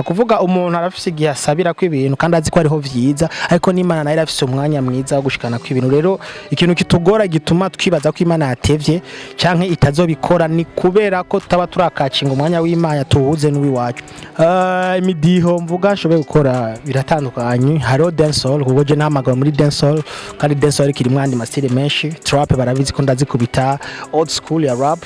Kuvuga umuntu arafise igihe asabira ko ibintu kandi azi ko ariho vyiza, ariko n'Imana nayo irafise umwanya mwiza wo gushikana ko ibintu. Rero ikintu kitugora gituma twibaza ko Imana yatevye canke itazobikora ni kubera ko tutaba turakacinga umwanya w'Imana tuwuze n'uwiwacu. Imidiho mvuga nshoboye gukora biratandukanye. Hariho dancehall, kuko je nahamagawe muri dancehall, kandi dancehall kirimwo andi ma style menshi. Trap barabizi ko ndazikubita, old school ya rap,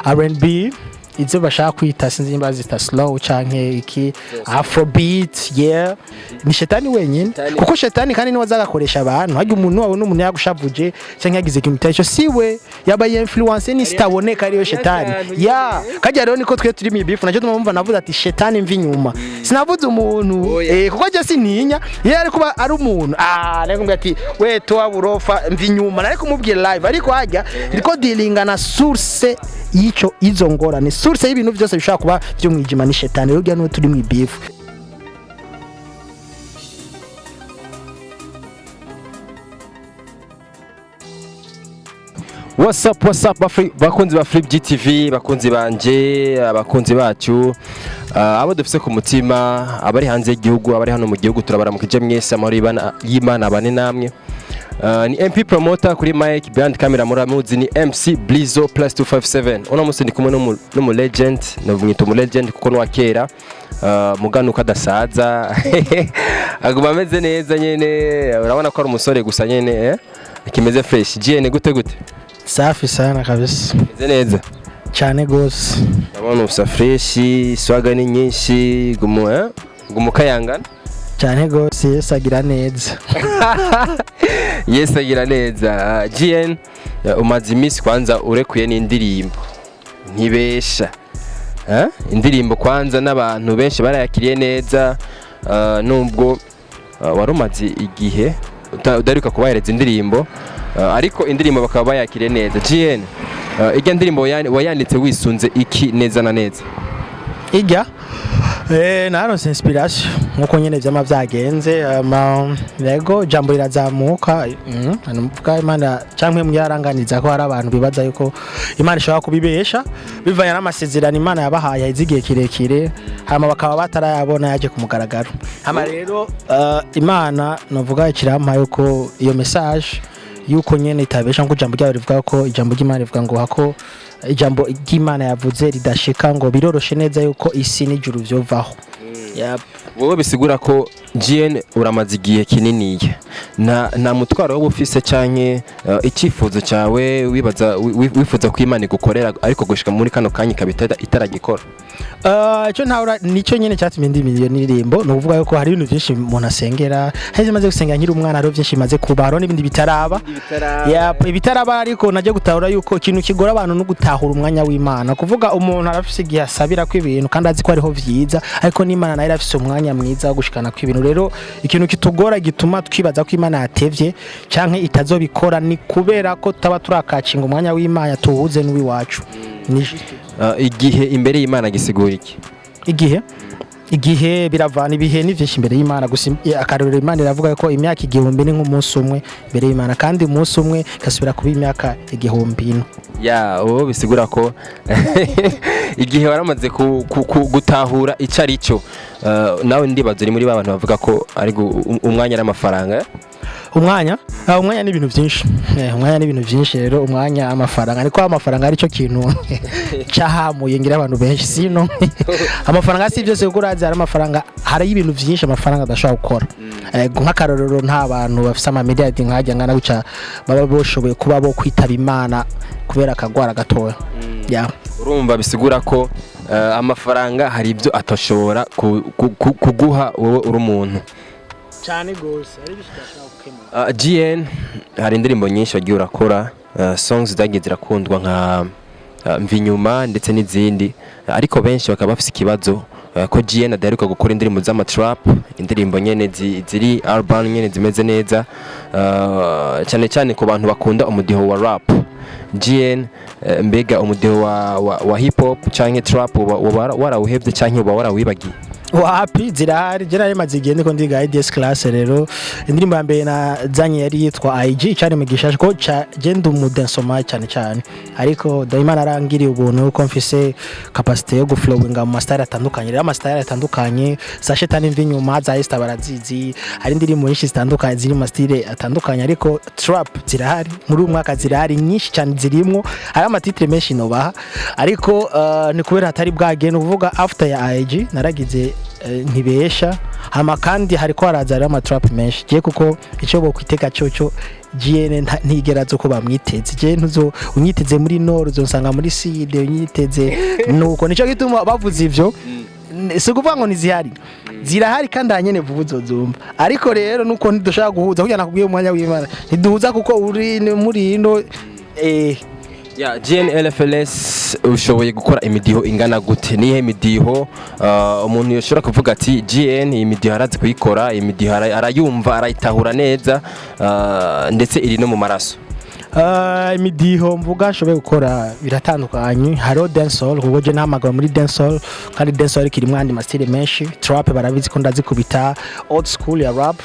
R&B, izo bashaka kwita sinzi nimba zita slow canke iki, afrobeat. Yeah, ni shetani wenyine, kuko shetani kandi niwe azagakoresha abantu. Harya umuntu wawe n'umuntu yagushavuje canke yagize ikintu kitari cyo, siwe yabaye influence ni sitaboneka, ariyo shetani ya kajya. Rero niko twe turi mu bifu nacyo tumumva navuze ati shetani mvi inyuma, sinavuze umuntu, kuko je sintinya. Iyo ari kuba ari umuntu, nari kumubwira ati we toa burofa mvi inyuma, nari kumubwira live. Ariko harya ndiko dealinga na source y'ico, izo ngorane, source y'ibintu byose bishobora kuba by'umwijima ni shetani. Rero urya niwe turi mu bifu. What's up, what's up, bakunzi ba Flip GTV, bakunzi banje, abakunzi bacu, abo dufise ku mutima, abari hanze y'igihugu, abari hano mu gihugu, turabaramukije mwese. Amahoro y'Imana abane namwe. Ni MP Promoter kuri mic, behind camera muramuzi ni MC Blizo plus 257. Uno munsi ndi kumwe n'umu legend, nomwita umu legend kuko n'uwa kera, muganuka adasaza, aguma ameze neza nyene. Urabona ko ari umusore gusa nyene, kimeze fresh. GN, gute gute? Safi sana kabisa. Meze neza. Cyane gose. Ndabona usa fresh, swaga ni nyinshi, gumu gumu kayangana. Cyane gose, Yesu agira neza. Yes, agira neza. GN, umaze iminsi kwanza urekuye n'indirimbo ntibesha. Indirimbo kwanza n'abantu benshi barayakiriye neza, nubwo wari umaze igihe udaheruka kubahereza indirimbo, ariko indirimbo bakaba bayakiriye neza. GN, irya ndirimbo wayanditse wisunze iki neza na neza? Ijya naronse inspiration nkuko nyene vyama vyagenze. Yego, jambo rirazamuka, mvuga Imana canke myaranganiza ko hari abantu bibaza yuko Imana ishobora kubibesha bivanye n'amasezerano Imana yabahaye haheze igihe kirekire, hama bakaba batarayabona yaje ku mugaragaro. Hama rero Imana novuga ikirampa yuko iyo message yuko nyene itabesha, nkuko ijambo ryayo rivuga ko ijambo ry'Imana rivuga ngo hako ijambo ry'Imana yavuze ridashika, ngo biroroshe neza yuko isi n'ijuru vyovaho. Yep. Wowe bisigura ko GN uramaze igihe kininiya, nta mutwaro wowe ufise canke icyifuzo cyawe wibaza wifuza ko Imana igukorera, ariko gushika muri kano kanya ikaba itaragikora? Icyo ntahura nicyo nyene cyatumye ndima iyo ndirimbo, ni ukuvuga yuko hari ibintu byinshi umuntu asengera, hari maze gusenga nkiri umwana, hariho byinshi bimaze kuba, hariho n'ibindi bitaraba. Yep, ibitaraba. Ariko najya gutahura yuko ikintu kigora abantu no gutahura umwanya w'Imana. Kuvuga umuntu arafise igihe asabira ko ibintu kandi azi ko ariho vyiza, ariko n'Imana nayo irafise umwanya mwiza wo gushikana ko ibintu. Rero ikintu kitugora gituma twibaza ko Imana yatevye canke itazobikora ni kubera ko tutaba turakacinga umwanya w'Imana tuwuze n'uwiwacu. Ni juste. Igihe imbere y'Imana gisigura iki? Igihe biravana, ibihe ni byinshi imbere y'Imana. Gusa akarorero, Imana iravuga ko imyaka 1000 ni nk'umunsi umwe imbere y'Imana, kandi umunsi umwe igasubira kuba imyaka 1000 ino. Ya, wowe bisigura ko igihe waramaze gutahura ico ari cyo. Nawe ndibaza uri muri ba bantu bavuga ko ari umwanya ari amafaranga, eh? Umwanya ni ibintu byinshi. Umwanya ni ibintu byinshi. Rero umwanya, amafaranga, ariko amafaranga aricyo kintu cyahamuye ngira abantu benshi. Sino amafaranga si byose, kuko urazi hari amafaranga, hari ibintu byinshi amafaranga adashobora gukora. Nk'akarorero, nta bantu bafise amamiliyardi nkajya ngana guca baba boshoboye kuba bo kwitaba Imana kubera akagwara gatoya. Yeah. Urumva bisigura ko amafaranga hari ibyo atashobora kuguha wowe uri umuntu. Cyane gose, ari byinshi adashobora gukemura. GN, hari indirimbo nyinshi wagiye urakora, songs zagiye zirakundwa nka Mvinyuma ndetse n'izindi, ariko benshi bakaba bafise ikibazo ko GN adaheruka gukora indirimbo z'amatrap, indirimbo nyene ziri urban nyene zimeze neza, cyane cyane ku bantu bakunda umudiho wa rap. GN, mbega umudiho wa hip hop canke trap uba warawuhevye canke uba warawibagiye? Wapi, zirahari. Je nari maze igihe ndiko ndiga IDS class. Rero indirimbo ya mbere nazanye yari yitwa IG, cyari mu gishasha ko je ndi umu dansoma cyane cyane, ariko Dayimana arangiriye ubuntu ko mfise capacité yo guflowinga mu ma style atandukanye. Rero ama style atandukanye, za Shetani mvi inyuma, za Esther barazizi, hari indirimbo nyinshi zitandukanye ziri mu ma style atandukanye. Ariko trap zirahari muri uyu mwaka, zirahari nyinshi cyane, zirimwo, hari ama titre menshi nobaha, ariko ni kubera hatari bwagenda. Ukuvuga after ya IG naragize ntibesha. Hama kandi hariko haraza rero ama trap menshi je, kuko icyo bokwitega cyocyo GN ntigera zo ko bamwiteze. Je ntuzo unyiteze muri nord, uzonsanga muri sud, unyiteze nuko nico gituma bavuze ivyo. Si ukuvuga ngo ntizihari, zirahari kandi ahanyene vuba uzozumva. Ariko rero nuko ntidushaka guhuza kugira nakubwiye umwanya w'Imana ntiduhuza, kuko uri muri ino. Ya GNLFLS, ushoboye gukora imidiho ingana gute? Nihe midiho umuntu yoshobora kuvuga ati GN iyi midiho arazi kuyikora, iyi midiho arayumva, arayitahura neza, ndetse iri no mu maraso? Imidiho mvuga nshoboye gukora biratandukanye. Hariho dancehall, kuko je nahamagawe muri dancehall, kandi dancehall kirimo andi ma style menshi. Trap barabizi ko ndazikubita, old school ya rap,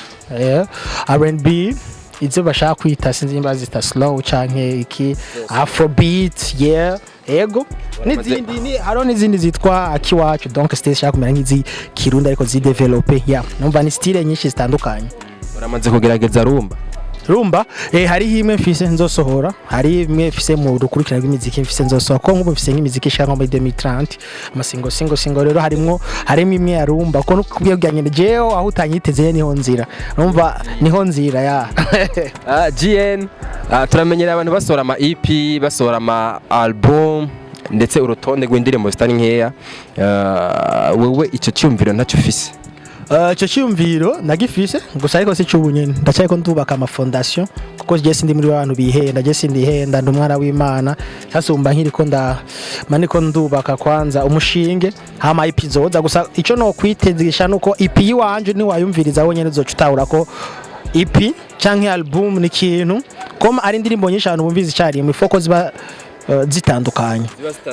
R&B, izo bashaka kwita sinzi nimba zita slow canke iki, afrobeat, yeah, ego, n'izindi ni hariho n'izindi zitwa akiwacu, donc style zishaka kumera nk'izi Kirundi ariko zidevelope. Yeah, numva ni style nyinshi zitandukanye. Uramaze kugerageza rumba? Rumba, hariho imwe mfise nzosohora, hari imwe mfise mu rukurikirane rw'imiziki mfise nzosohora, ko nk'ubu mfise nk'imiziki ishaka nko muri 2030, amasingo singo singo. Rero harimwo imwe ya rumba, ko nukubwiye kugira nyene jewe aho utanyiteze niho nzira, numva niho nzira ya. GN, turamenyera abantu basohora ama EP, basohora ama album, ndetse urutonde rw'indirimbo zitari nkeya. Wewe ico cyumviro ntacyo ufise? Ico cyumviro ndagifise gusa, ariko si cyubu nyene, ndacyariko ndubaka ama fondation, kuko je sindi muri bantu bihenda, je sindihenda, ndi umwana w'Imana. Sasa umba nkiriko nda maniko ndubaka kwanza umushinge, hama EP zoza. Gusa ico no kwitezisha nuko EP yiwanje niwayumviriza wonyene uzoca utahura ko EP canke album ni ikintu koma ari indirimbo nyinshi abantu bumviza icyarimwe, ifoko ziba zitandukanye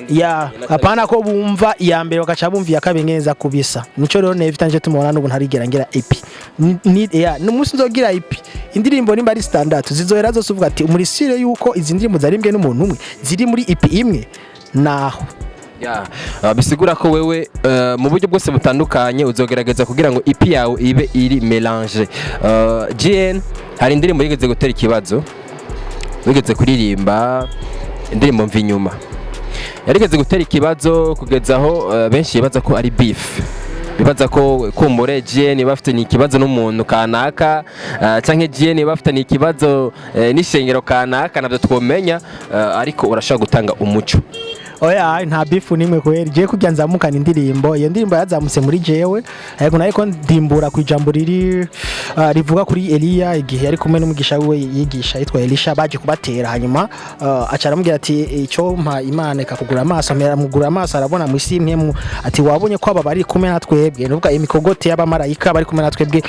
ya apana ko bumva iya mbere bagaca bumva iya kabiri neza kubisa. Nico rero nevita nje tumubona n'ubu ntarigera ngira EP. Ya n'umunsi nzogira EP, indirimbo nimba ari standard zizohera zose uvuga ati umurisire yuko izi ndirimbo zarimbwe n'umuntu umwe ziri muri EP imwe naho. Ya, bisigura ko wewe mu buryo bwose butandukanye uzogerageza kugira ngo EP yawe ibe iri mélange. GN, hari indirimbo yigeze gutera ikibazo, wigeze kuririmba indirimbo mva inyuma, yarigeze gutera ikibazo kugeza aho benshi bibaza ko ari beef, bibaza ko kumbure GN bafite ikibazo n'umuntu kanaka, canke GN bafite ikibazo n'ishengero kanaka, navyo twomenya, ariko urashobora gutanga umuco? Oya, nta beef nimwe kweri. Je kujya nzamukana indirimbo, iyo ndirimbo yazamutse muri jewe, ariko nariko ndimbura ku ijambo riri rivuga kuri Eliya igihe yari kumwe n'umugisha we yigisha yitwa Elisha, baje kubatera, hanyuma aca aramubwira ati icyo mpa Imana ikakugura amaso, amugura amaso, arabona mu isi impwemu, ati wabonye ko aba bari kumwe na twebwe, nuvuga imikogote y'abamarayika bari kumwe na twebwe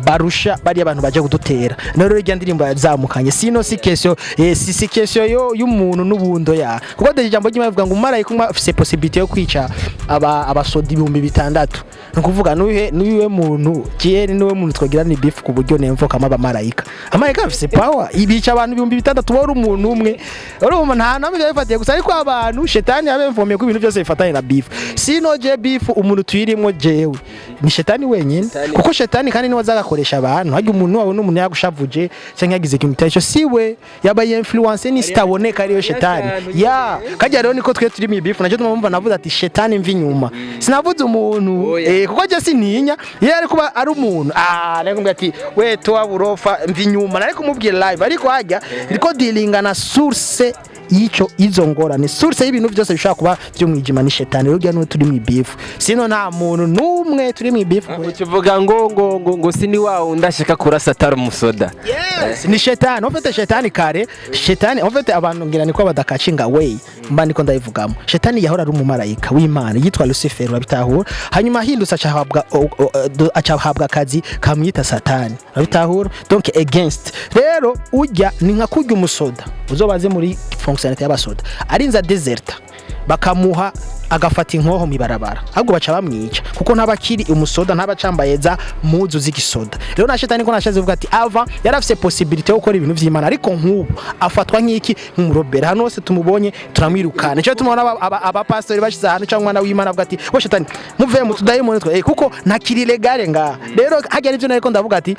barusha bari abantu baje kudutera. Rero irya ndirimbo yazamukanye sino si question, si question yo y'umuntu n'ubundo ya kuko déjà ijambo ry'Imana rivuga ngo umumarayika umwe afise possibilité yo kwica aba abasoda 6000. Ni ukuvuga nuhe muntu GN niwe muntu twagira ni beef ku buryo nemvokamo abamarayika? Amarayika afise power ibica abantu 6000, wowe uri umuntu umwe. Urumva nta namwe byabifatiye gusa, ariko abantu shetani yabemvomeye ko ibintu byose bifatanye na beef. Sino je beef umuntu tuyirimwo jewe ni shetani wenyine, kuko shetani kandi niwe azagakoresha abantu. Harya umuntu wawe n'umuntu yagushavuje cyangwa yagize ikintu kitari cyo, siwe yabaye influence ni sitaboneka, ariyo shetani ya kajya. Rero niko twe turi mu beef nacyo tumumva navuze ati shetani mvi inyuma, sinavuze umuntu, kuko je sintinya. Iyo ari kuba ari umuntu, nari kumubwira ati we toa burofa mvi inyuma, nari kumubwira live. Ariko hajya ndiko dealinga na source y'ico izo ngorane, source y'ibintu byose bishobora kuba by'umwijima ni shetani. Rero niwe turi mu beef, sino nta muntu n'umwe turi mu beef. Ukivuga ngo sini wa wundi ashaka kurasa atari umusoda. Yes, ni shetani. En fait shetani kare, shetani en fait abantu ngira niko badakacinga way mba niko ndayivugamo. Shetani yahora ari umumarayika w'Imana yitwa Lucifer, urabitahura? Hanyuma ahindutse acahabwa akazi kamwita Satani, urabitahura? Donc against rero ujya ni nka kurya umusoda uzobaze muri fonctionnalité y'abasoda arinza deserta bakamuha Agafata inkoho mw'ibarabara, ahubwo baca bamwica, kuko ntabakiri umusoda, ntaba cambaye za muzu z'igisoda. Rero na shetani ko nashaze vuga ati ava yarafise possibilité yo gukora ibintu vy'Imana, ariko nk'ubu afatwa nk'iki? Nk'umurobera. Hano hose tumubonye turamwirukana. Nico tumubona abapastori bashize ahantu cyangwa umwana w'Imana avuga ati: "Bo shetani, muve mu tudayimoni twe," kuko ntakiri légale ngaha. Rero hajya nivyo nariko ndavuga ati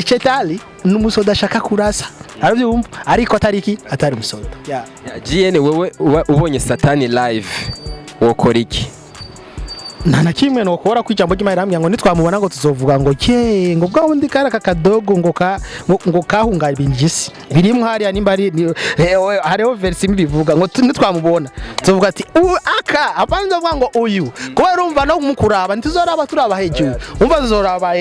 shetani ni umusoda ashaka kurasa, arabyumva, ariko atari iki? Atari umusoda, yeah. GN, wewe uba ubonye satani live wokora iki? Nta na kimwe nokora, ko ijambo ry'Imana riramubwira ngo nitwamubona ngo tuzovuga ngo ke ngo bwa wundi kari aka kadogo ngo ka ngo kahunga ibinjisi birimwo hariya, nimba ari hariho verse imwe ibivuga ngo nitwamubona tuzovuga ati aka apana, ndavuga ngo uyu, kuba urumva no mu kuraba ntituzoraba, turaba hejuru, umva tuzoraba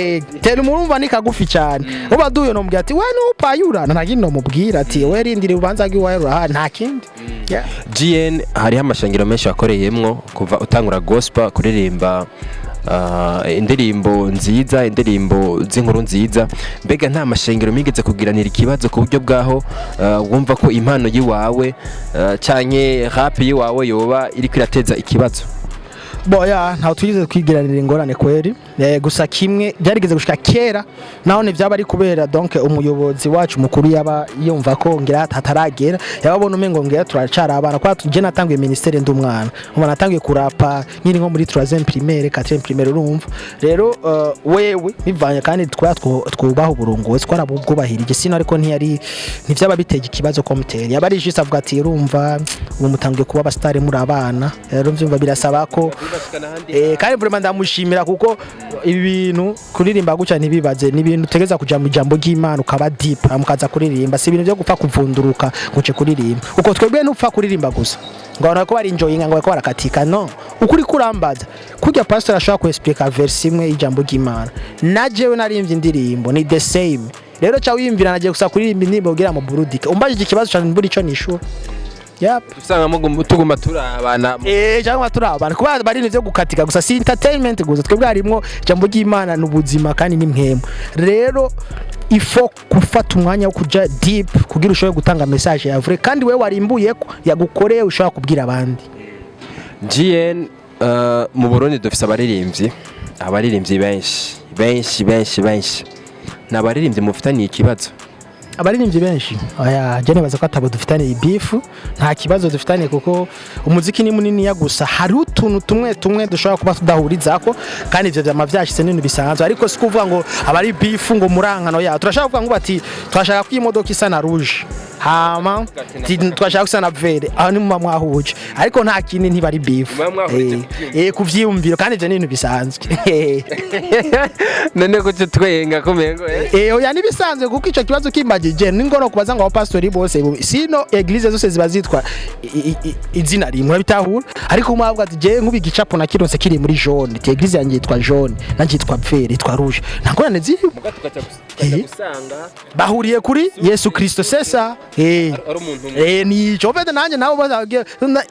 tera umurumva ni kagufi cyane. Uba duyo nomubwira ati we nupayura, nta kindi nomubwira, ati we rindira urubanza rw'iwawe rurahari, nta kindi. Yeah. GN, hariho amashengero menshi wakoreyemwo kuva utangura gospel kuririmba, indirimbo nziza, indirimbo z'inkuru nziza. Mbega nta mashengero migeze kugiranira ikibazo ku buryo bwaho wumva ko impano yiwawe canke rap yiwawe yoba iriko irateza ikibazo? Boya, ntawe twigeze kwigiranira ingorane kweri. Gusa kimwe byarigeze gushika kera, naho ntivyaba ari kubera donc umuyobozi wacu mukuru yaba yumva ko ngira hataragera, yababona umengo ngira turacara abana, kwa je natanguye ministère ndi umwana, umwana natanguye kurapa nkiri nko muri 3e primaire, 4e primaire. Urumva rero wewe bivanye kandi twubaha uburongozi, twarabubwubahirije sino, ariko ntiyari ntivyaba biteye ikibazo komuteri, yaba ari juste avuga ati urumva ubu mutangiye kuba abasitari muri abana, rero mvyumva birasaba ko kandi vraiment ndamushimira, kuko ibi bintu kuririmba gutya ntibibaze ni ibintu utegeza kuja mu ijambo ry'Imana ukaba deep, hama ukaza kuririmba. Si ibintu byo gupfa kuvunduruka ngo uce kuririmba uko. Twebwe ntupfa kuririmba gusa ngo abantu bariko barinjoyinga, ngo bariko barakatika. No ukuri kurambaza kurya pastor ashobora kuexplica verse imwe y'ijambo ry'Imana, na jewe narimvye indirimbo ni the same. Rero ca wiyumvira nagiye gusa kuririmba indirimbo kugira ngo burudike, umbajije ikibazo cane mbura ico nishura. Yep. Usanga tuguma turabana. Cyangwa turi abantu kuba bari ibintu byo gukatika gusa, si entertainment gusa. Twebwe harimwo ijambo ry'Imana n'ubuzima kandi ni mwemu. Rero ifo gufata umwanya wo kuja deep kugira ushobore gutanga message ya vrai, kandi wewe warimbuye ko yagukoreye ushobora kubwira abandi. GN, mu Burundi dufise abaririmbyi benshi benshi benshi benshi. Ni abaririmbyi mufitaniye ikibazo? Abaririmbyi benshi, oya, je nibaza ko atabo dufitaniye beef, nta kibazo dufitaniye, kuko umuziki ni munini ya. Gusa hari utuntu tumwe tumwe dushobora kuba tudahurizako, kandi ivyo vyama vyashitse n'ibintu bisanzwe, ariko si kuvuga ngo abari beef ngo murankano ya. Turashaka kuvuga ngo bati twashaka ko iyi modoka isa na rouge, hama twashaka ko isa na vert, aho ni muba mwahuje, ariko nta kindi, ntibari beef. Muba mwahurije Ku vyiyumviro, kandi ivyo ni ibintu bisanzwe. None ko twenga kumengo eh? Oya, nibisanzwe, kuko ico kibazo kimbagije ni ngono kubaza ngo abapastori bose sino église zose ziba zitwa izina rimwe, urabitahura? Ariko umwe avuga ati je nkubi igicapo na kironse kiri muri jaune, ati église yanjye yitwa jaune, nanje yitwa vert, yitwa rouge, nta ngorane ziri. Muga tugaca gusanga bahuriye kuri Yesu Kristo, sesa ari umuntu umwe. Ni ico vete nanjye nabo bazagira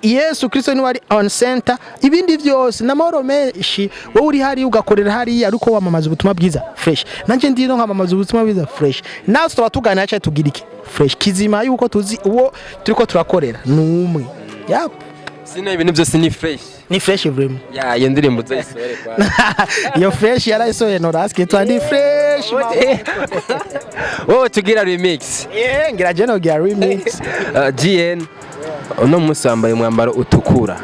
Yesu Kristo niwe ari on center, ibindi byose n'amahoro menshi. Wowe uri hariya ugakorera hariya, ariko wamamaza ubutumwa bwiza fresh, nanjye ndino nkamamaza ubutumwa bwiza fresh, natwe tuba tuganira cyane tugira iki fresh kizima, yuko tuzi uwo turiko turakorera ni umwe. Yap. Sino ibintu byose ni fresh. Ni fresh vraiment. Ya, iyo ndirimbo uzoyisohore kwa Iyo fresh yarayisohoye Noraski, twandi fresh. Wowe tugira remix. Ngira je no gira remix. GN, uno munsi wambaye umwambaro utukura.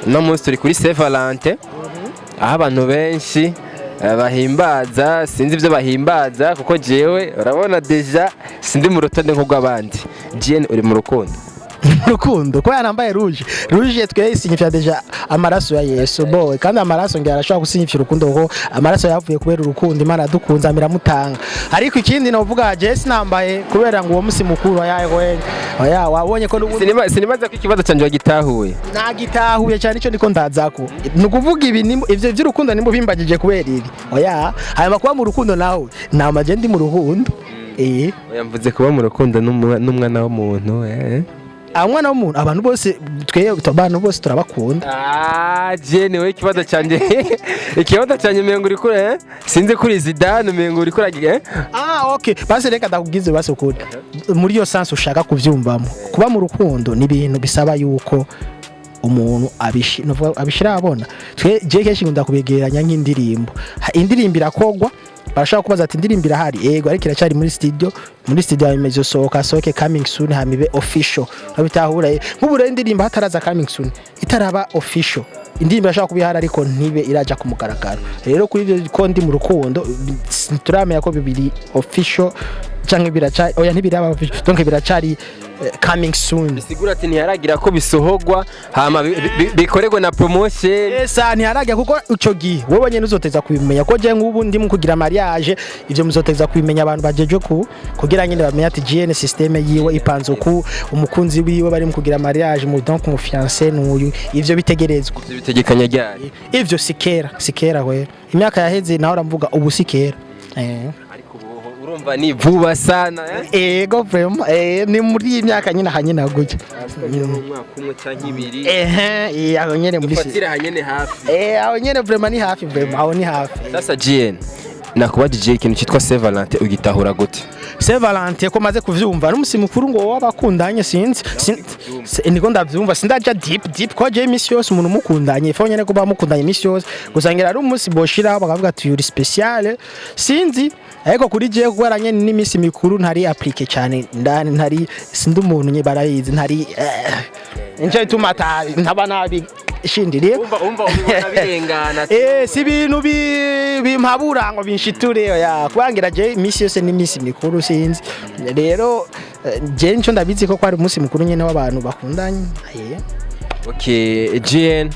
Uno munsi turi kuri Saint Valentin, aho abantu benshi bahimbaza, sinzi ibyo bahimbaza, kuko jewe urabona déjà sindi mu rutonde nk'urw'abandi. GN, uri mu rukundo? Rukundo ko yanambaye rouge. Rouge twe signifia déjà amaraso ya Yesu boy, kandi amaraso ngira arashobora gusignifia urukundo, kuko amaraso yavuye kubera urukundo Imana yadukunze amiramutanga. Ariko ikindi novuga, je sinambaye kubera ngo uwo musi mukuru ayaye we, oya, wabonye ko n'ubundi Sinibaza ko ikibazo canje wagitahuye. Nagitahuye cyane, icyo ndiko ndazako ni ukuvuga ibi ivyo by'urukundo nimba bimbagije kubera ibi, oya. Hanyuma kuba mu rukundo nawe nama je ndi mu rukundo. Oya, mvuze kuba mu rukundo n'umwana w'umuntu. Umwana w'umuntu, abantu bose, twe abantu bose turabakunda. Ah, GN, we ikibazo canje umengo uri kure, eh? Sinzi kuri Zidane umengo uri kure, eh? Ah, okay, basi reka ndakubwize basi ukuri muri iyo sense ushaka kuvyumvamo. Kuba mu rukundo ni ibintu bisaba yuko Umuntu novuga abishira abona. Twe je kenshi nkunda kubegeranya nk'indirimbo. Indirimbo irakogwa, barashobora kubaza ati: "Indirimbo irahari?" "Yego, ariko iracyari muri studio." Muri studio hanyuma izosohoka, sohoke coming soon, hama ibe official. Urabitahura? Nk'ubu rero indirimbo hataraza coming soon, itaraba official, indirimbo irashobora kuba ihari ariko ntibe iraja ku mugaragaro. Rero kuri ibyo ko ndi mu rukundo, turamenya ko bibiri official canke biraca, oya, ntibiraba official, donc biracari coming soon. Bisigura ati ntiharagira ko bisohogwa hama bikorerwe na promotion. Esa ntiharajya, kuko ico gihe wowe nyene uzoteza kubimenya, ko je nk'ubu ndi mu kugira mariage, ivyo muzoteza kubimenya. Abantu bajeje ku kugira nyene bamenye ati GN system yiwe ipanze uku, umukunzi wiwe bari mu kugira mariage, mu donc mu fiancé n'uyu, ivyo bitegerezwa. Ivyo bitegekanya ryari? Ivyo si kera, si kera we, imyaka yaheze naho uramvuga ubu si kera. Ariko ubu urumva ni vuba sana, eh? Ego, vraiment, ni muri iyi myaka nyine ahanyene gutya. Umwaka umwe canke ibiri. Ehe, aho nyene muri Dufatira hanyene hafi. Aho nyene vraiment ni hafi, vraiment aho ni hafi. Sasa GN, nakubajije ikintu cyitwa Saint Valentin, ugitahura gute? Saint Valentin ko maze kuvyumva n'umusi mukuru ngo w'abakundanye, sinzi. Niko ndavyumva, sindaja deep deep, ko je imisi yose umuntu mukundanye ifo nyene kuba mukundanye imisi yose, gusa ngira ari umunsi boshiraho bakavuga ati yuri spécial, sinzi. Ariko kuri je, kubera nyene n'imisi mikuru ntari appliqué cyane ndani, ntari, sindi umuntu nye barayizi, ntari nico bituma ntaba nabi shindiriye. Umva ubibona birengana. Si ibintu bimpabura ngo binshiture, oya, kubangira je imisi yose n'imisi mikuru, sinzi. Rero je nico ndabizi ko kwari umunsi mukuru nyene w'abantu bakundanye. Okay, GN,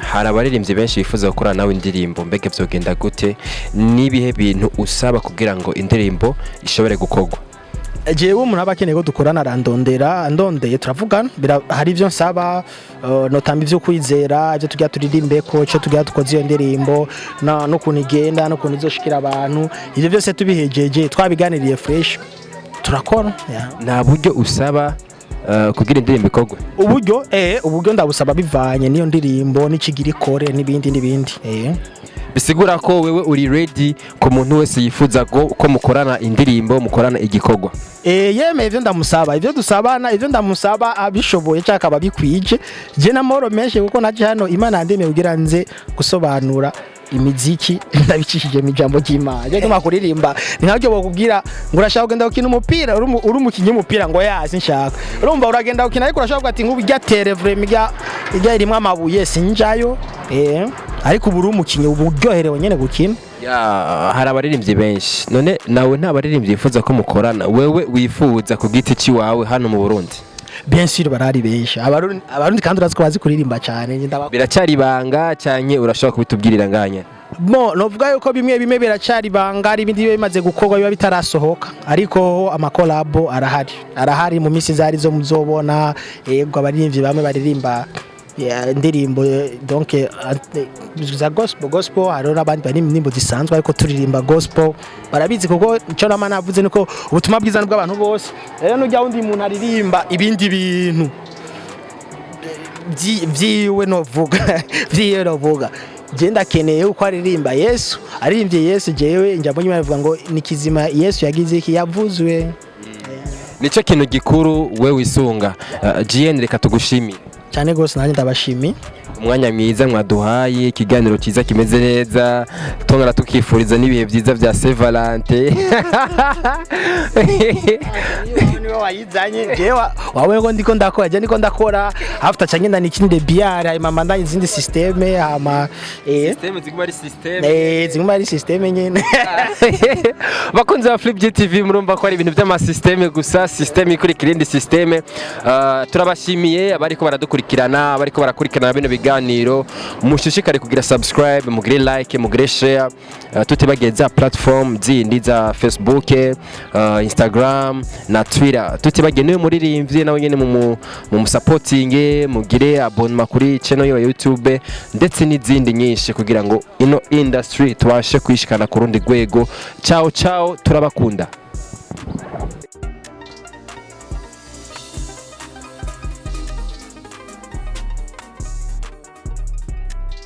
hari abaririmbyi benshi bifuza gukorana nawe indirimbo. Mbega vyogenda gute? N'ibihe bintu usaba kugira ngo indirimbo ishobore gukorwa? Jewe umuntu aba akeneye ko dukorana arandondera, andondeye turavugana. Hari ivyo nsaba, notamba ivyo kwizera, ivyo tugira turirimbeko, ico tugira dukoze iyo ndirimbo, n'ukuntu igenda, n'ukuntu izoshikira abantu. Ivyo byose tubihejeje, twabiganiriye fresh, turakora, yeah. Nta buryo usaba kugira indirimbo ikorwe? Uburyo, uburyo ndabusaba bivanye n'iyo ndirimbo n'ikigira ikore n'ibindi n'ibindi. Bisigura ko wewe uri ready ku muntu wese yifuza ko mukorana indirimbo, mukorana igikorwa. Yemeye ivyo ndamusaba, ivyo dusabana, ivyo ndamusaba abishoboye cyangwa akaba bikwije, je n'amahoro menshi, kuko naje hano Imana yandemeye kugira nze gusobanura imiziki ndabicishije mu ijambo ry'Imana. Je tuma kuririmba ni nkabyo bokubwira ngo urashaka kugenda gukina umupira, uri umukinyi w'umupira, ngo yazi nshaka. Urumva uragenda gukina, ariko urashaka kuvuga ati nk'ubu irya terre vraiment irya irimwo amabuye sinjayo. Ariko ubu uri umukinyi, ubu uryoherewe nyene gukina. Ya, hari abaririmbyi benshi. None nawe nta baririmbyi wifuza ko mukorana, wewe wifuza ku giti ciwawe hano mu Burundi? Bien sûr, barari benshi Abarundi, kandi urazi ko bazi kuririmba cyane. Njye Biracyari ibanga canke urashobora kubitubwirira nganye? Bon, novuga yuko bimwe bimwe biracyari ibanga, ari ibindi biba bimaze gukorwa biba bitarasohoka, ariko amakolabo arahari, arahari mu minsi zari zo muzobona. Yego, abaririmbyi bamwe baririmba ya, indirimbo donc za gospel, hariho n'abandi bari indirimbo zisanzwe ariko turirimba gospel, barabizi, kuko icyo nama navuze niko ubutumwa bwiza ni bw'abantu bose. Rero nujya wundi muntu aririmba ibindi bintu vyiwe, novuga vyiwe, novuga je ndakeneye uko aririmba Yesu. Aririmbye Yesu, jewe njya mbonye bavuga ngo ni kizima, Yesu yagize iki, yavuzwe. Nico kintu gikuru we wisunga. GN, reka tugushimire. Cyane gose, nanjye ndabashimiye. Umwanya mwiza mwaduhaye, ikiganiro cyiza kimeze neza, tongera tukifuriza n'ibihe byiza bya Saint Valentin. Niwe wayizanye, jewe wawe ngo ndiko ndakora, je ndiko ndakora after ca ngenda nikinde bière, hanyuma mbandanye izindi système, hama Système ziguma ari système. Ziguma ari système nyene. Bakunzi ba Flip GTV, murumva ko ari ibintu by'amasystème gusa, système ikurikira indi système. Turabashimiye abariko baradukurikirana, abariko barakurikirana bino biganiro. Mushishikare kugira subscribe, mugire like, mugire share, tutibagiye za platform zindi za Facebook, Instagram na Twitter, tutibagiye niwe muririmbyi nawe nyene mu musapotinge, mugire abonnement kuri channel ya YouTube ndetse n'izindi nyinshi, kugira ngo ino industry tubashe kwishikana ku rundi rwego. Ciao ciao, turabakunda.